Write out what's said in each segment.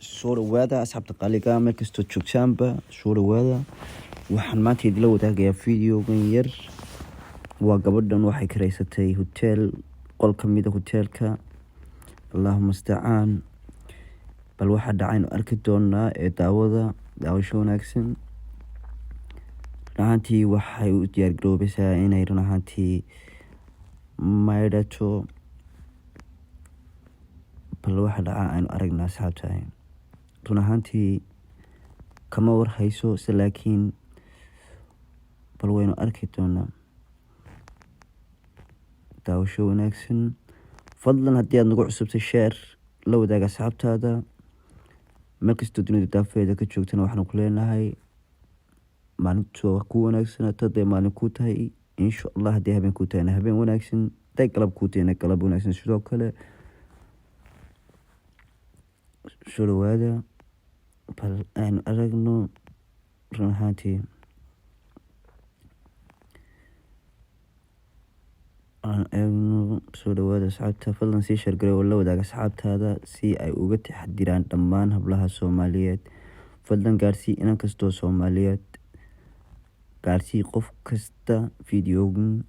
Soo dhawaada, asxaabta qaaliga, meel kastoo joogtaanba soo dhawaada. Waxaan maanta idinla wadaagayaa videogan yar. Waa gabadhan, waxay kiraysatay hotel, qol ka mida hoteelka. Allahuma mustacaan. Bal waxaa dhacaynu arki doonaa ee daawada. Daawasho wanaagsan. Run ahaantii waxay u diyaargaroobaysaa inay run ahaantii maydhato. Bal waxa dhaca aynu aragnaa, asxaabta. Run ahaantii kama war hayso se, laakiin bal waynu arki doonaa. Daawasho wanaagsan. Fadlan, haddii aad nagu cusubtay, share la wadaaga asxaabtaada meel kastoo dunida daafeeda ka joogtana. Waxaanu ku leenahay maalintu ku wanaagsanaato hadday maalin kuu tahay, insha Allah. Haddii habeen kuu tahayna, habeen wanaagsan. Hadday galab kuu tahayna, galab wanaagsan sidoo kale. Soo dhawaada. Bal aynu aragno. Run ahaantii aan eegno. Soo dhawaada, asxaabta. Fadlan sii share garay oo la wadaaga asxaabtaada si ay uga taxadiraan dhammaan hablaha Soomaaliyeed. Fadlan gaarsii inan kastoo Soomaaliyeed, gaarsii qof kasta videogan.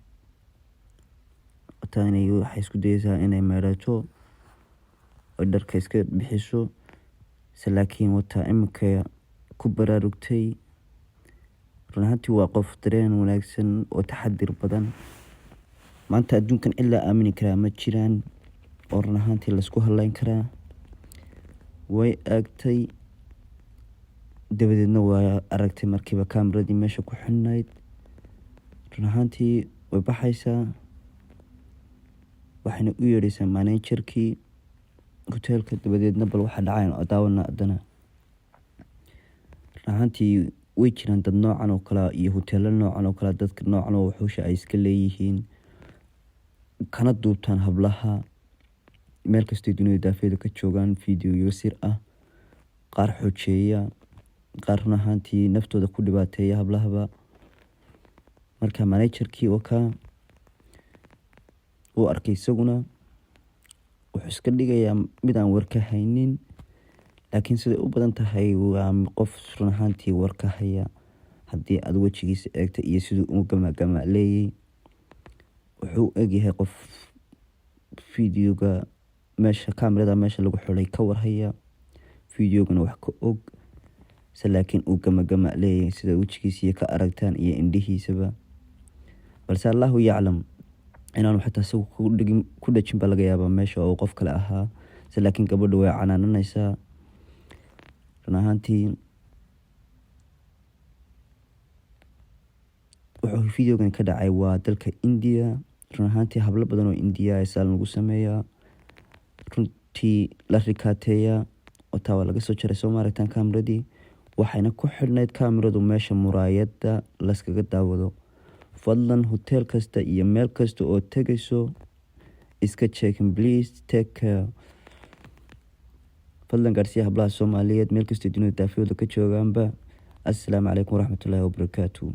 Taanay waxay isku dayeysaa inay meerato oo dharka iska bixiso se, laakiin wataa iminka ku baraarugtay. Run ahaantii waa qof dareen wanaagsan oo taxadir badan. Maanta adduunkan cid la aamini karaa ma jiraan oo run ahaantii laisku haleyn karaa. Way eegtay, dabadeedna waa aragtay markiiba kaamaradii meesha ku xidhnayd. Run ahaantii way baxaysaa, waxayna u yeedhaysaa managerkii hoteelka. Dabadeedna bal waxa dhacayn daawana haddana. Run ahaantii way jiraan dad noocan oo kale iyo hoteelo noocan oo kale, dadka noocan oo wuxuusha ay iska leeyihiin, kana duubtaan hablaha meel kastay dunida daafeeda ka joogaan fiidiyoyo sir ah, qaar xojeeya, qaar run ahaantii naftooda ku dhibaateeya hablahaba. Marka managerkii oo ka uu arkay, isaguna wuxuu iska dhigayaa mid aan war ka haynin, laakiin siday u badan tahay waa qof run ahaantii war ka haya. Haddii aad wejigiisa eegta iyo siduu u gamagama leeyay, wuxuu u egyahay qof fideoga meesha kamerada meesha lagu xidhay ka warhaya, fideogana wax ka og se, laakiin uu gamagama leeyahay sida wejigiisa ka aragtaan iyo indhihiisaba. Balse Allahu yaclam, inaanu xataa isagu ku dhajin baa laga yaabaa meesha oo qof kale ahaa se, laakiin gabadha way canaananaysaa. Run ahaantii wuxuu videogan ka dhacay waa dalka India. Run ahaantii hablo badan oo India saa lagu sameeyaa, runtii la rikaateeyaa oo taa waa laga soo jaray. Soo maaragtaan kameradii? Waxayna ku xidhnayd kameradu meesha muraayadda layskaga daawado. Fadlan, hotel kasta iyo meel kasta oo tegayso iska checking, please take care. Fadlan gaarsiiya hablaha Soomaaliyeed meel kastoo dunida daafiyooda ka joogaanba. Assalaamu calaykum waraxmatullaahi wabarakaatu.